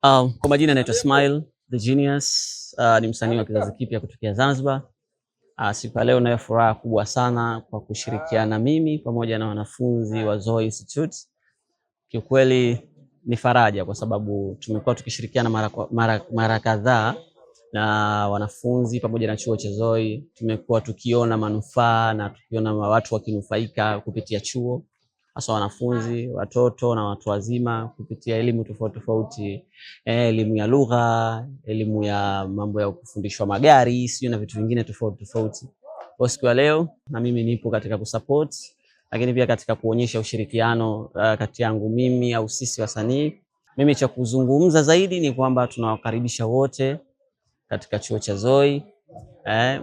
Kwa majina naitwa Smile the Genius. Ni msanii wa kizazi kipya kutokea Zanzibar. Siku ya leo nayo furaha kubwa sana kwa kushirikiana mimi pamoja na wanafunzi wa Zoe Institute. Kiukweli ni faraja kwa sababu tumekuwa tukishirikiana mara kadhaa na wanafunzi pamoja na chuo cha Zoe. Tumekuwa tukiona manufaa na tukiona watu wakinufaika kupitia chuo, hasa wanafunzi, watoto na watu wazima kupitia elimu tofauti tofauti, elimu ya lugha, elimu ya mambo ya kufundishwa magari, sio na vitu vingine tofauti tofauti. Kwa siku ya leo na mimi nipo katika kusupport, lakini pia katika kuonyesha ushirikiano kati yangu mimi au sisi wasanii. Mimi cha kuzungumza zaidi ni kwamba tunawakaribisha wote katika chuo cha Zoe.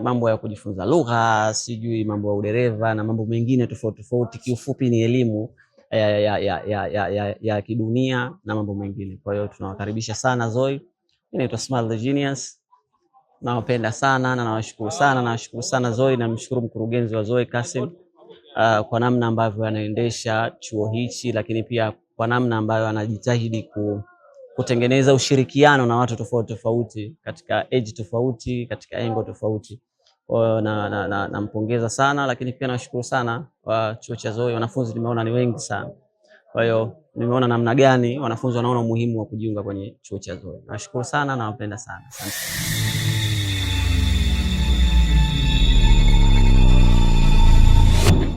Mambo ya kujifunza lugha, sijui mambo ya udereva na mambo mengine tofauti tofauti. Kiufupi ni elimu ya kidunia na mambo mengine. Kwa hiyo tunawakaribisha sana Zoe. Mimi naitwa Smile the Genius. Nawapenda sana na nawashukuru sana, nawashukuru sana Zoe, namshukuru mkurugenzi wa Zoe Kasim kwa namna ambavyo anaendesha chuo hichi, lakini pia kwa namna ambayo anajitahidi kutengeneza ushirikiano na watu tofauti tofauti katika age tofauti, katika engo tofauti. Kwa hiyo nampongeza sana, lakini pia nashukuru sana wa chuo cha Zoe. Wanafunzi nimeona ni wengi sana, kwa hiyo nimeona namna gani wanafunzi wanaona umuhimu wa kujiunga kwenye chuo cha Zoe. Nashukuru sana, nawapenda sana, asante.